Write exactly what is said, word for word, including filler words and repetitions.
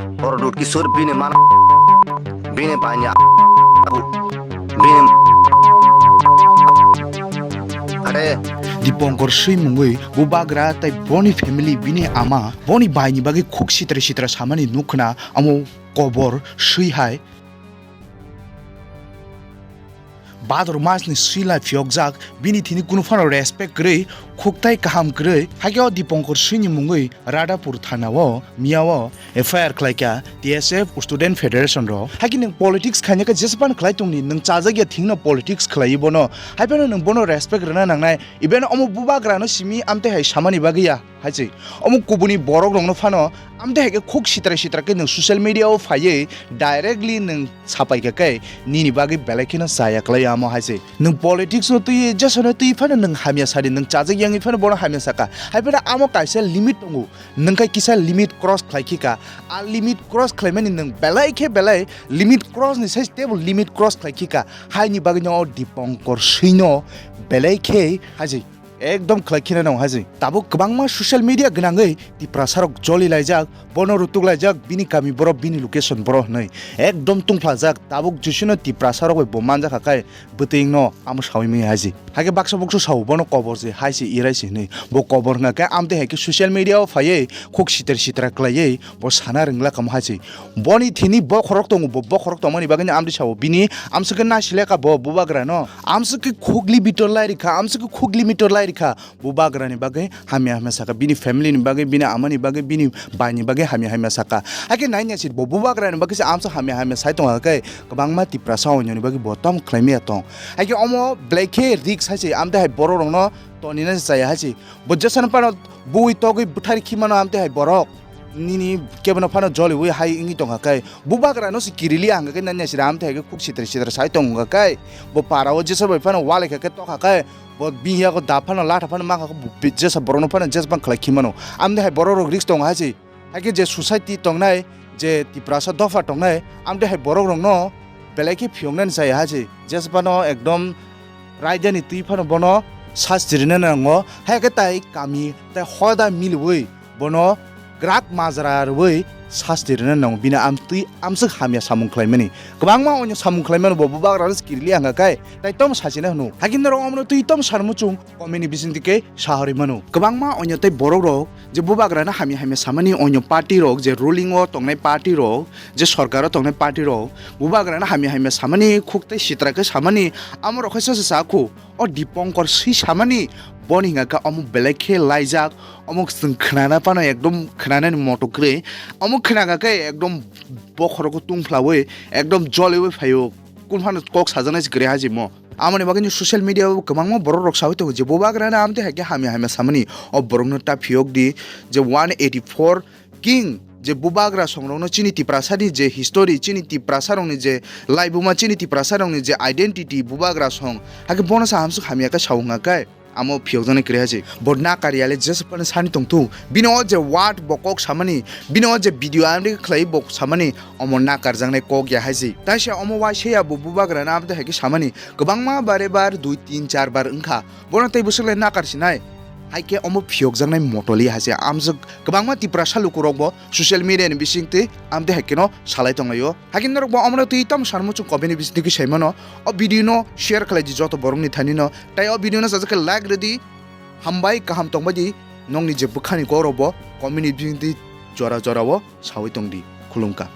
Pradyut Kishore bini mana, bini banya, bini are. Dipankar swi mungwi bubagra tei boni family, bini ama boni baini bagwi khuk sitra sitra samani nukhna amo kobor swi hai. Bhadur masni swila phiyokjak, bini thini kunu phano respect kwrwi, khuktai kaham kwrwi. Hakhe o Dipankar swini mungwi Radhapur thanao miyao F I R khlaikha T S F Student Federation rok. Hakhe nwng politics khainakhe jespan khlai tongni, nwng chajakya thingno politics khlaiwi bono. Haiphano nwng bono respect rwna nangnai. Even omo bubagrano simi amtwi hai samani bagwi ya. Hai se, omo kubuni borok rokno phano amtwi hai khe khuk sitra sitra khe nwng social media o phaiwi directly nwng sapai kha khe nini bagwi belai kheno chaya kwlai amo hai se. Nwng politics no twi, jesa no twi phano nwng hamya sadi, nwng chajak yangwi phano bono hamya saka. Hai phano amo kaisa limit tongo, nwng khe kisa limit cross khlai khika. A limit cross khlaimani nwng belai khe belai limit cross ni sai tebo limit cross khlai khika. Haini bagwi no o Dipankar swino belai khe hai se. Ekdom khlai khina nang haji. Tabuk kwbangma social media gwnangwi Tiprasa rok joli laijak, bono rutuk laijak, bini kami borok, bini location borok hwnwi. Ekdom tungphlajak, tabuk jisino Tiprasa rok bai bo manjak kha khai bwtwingno amo sawi manya haji. Hakhe baksa buksu sao bono kobor se hai se irai se hwnwi. Bo kobor hwnkha khe amtwi hai khe social media o phaiwi khuk sitra sitra khlaiwi bo sana rwngla kamo hai se. Boni thini bokhorok tongo, bo bokhorok tongmani bagwi amtwi sao bini amswk khe nasileka bo bubagrano. Amswk khe khugli bitor lai rikha, amswk khe khugli mitor lai rikha. Bubagrani bagwi hamya hamya saka, bini family ni bagwi, bini amani bagwi, bini baini bagwi hamya hamya saka. Hakhe nainya se bo bubagrani bagwi se amswk hamya hamya sai tongkha khe kwbangma Tiprasa onyoni bagwi bo tamo khlai maya tong. Hakhe omo belai khe risk hai se, amtwi hai borok rokno tonina chaya hai se. Bo jesano phano bui togwi bwthari khimano amtwi hai borok. Nini kebono phano joliwi hai wngwi tongkha khe, bubagrano se kirili ang khe nanya sira amtwi hai khe khuk sitra sitra sai tongkha khe, bo para o jesa bai phano walaikha khe tokha khe, bo bini yago da phano latha phano mankha khe, bo bi-, jesa borokno phano jesa bang khlai khimano. Amtwi hai borok rok risk tongo hai se, hai khe je society tongnai, je Tiprasa dopha tongnai, amtwi hai borok rokno belai khe phiyoknani chaya hai se, jesa phano ekdom raidani twi phano bono sasti rwna nango, hai khe tai kami tai hoda miliwi bono kwrak majra rwui sasti rwna nango, bini amtwi amswk hamya samung khlaimani. Kwbangma onyo samung khlaimano bo bubagrano kirili ang khe, tai tamo sachina hwno. Hakhe norok omono twi tamo sanmung chung comment ni bisingtwi khe sahorwi mano. Kwbangma onyo tei borok rok je bubagrano hamya hamya samani, onyo party rok je ruling o tongnai party rok, je sorkar o tongnai party rok, bubagrano hamya hamya samani, khuk tei sitra khe samani, amo rok khe sasa sa khu. O Dipankar swi samani, boni hwnka khe omo belai khe laijak, omo chwng khnana phano ekdom khnanani moto kwrwi, omo khnakha khe ekdom bokhorogo tungphlaui ekdom joliui phaio, kunu phano kok sajaknai se kwrwi hajimo. Amoni bagwi social media o kwbangma borok rok saui tongo je bubagrano amtwi hai khe hamya hamya samani, o borokno ta phiyok di je one eighty four King je bubagra songrokno chini Tiprasani je history, chini Tiprasarokni je laibuma, chini Tiprasarokni je identity bubagra song, hakhe bono sa hamswk hamya khe sao wngkha khe amo phiyokjaknai kwrwi hai se. Bo nakar yale jesa phano sani tongthung, bini o je word bo kok samani, bini o je video amri khlai bo samani, omo nakarjaknai kok ya hai se. Taisa omo waisa ya bo bubagrano amtwi hai khe samani, kwbangma bare bar dui tin char bar wngkha, bono tei bwswk lai nakar sinai. Hai khe omo phiyokjaknai motoli hai se amswk kwbangma Tiprasa lukurokbo social media ni bisingtwi amtwi hai kheno salai tonglaio. Hai khe norokbo omono twi tamo sanmung chung comment ni bisingtwi khe saimano. O video no share khlai di joto borokni thani no. Tai o video no sajak khe like rwdi. Hambai kaham tongbai di, nokni je bwkhani kokrokbo comment ni bisingtwi jora jora o saui tongdi. Khulumkha.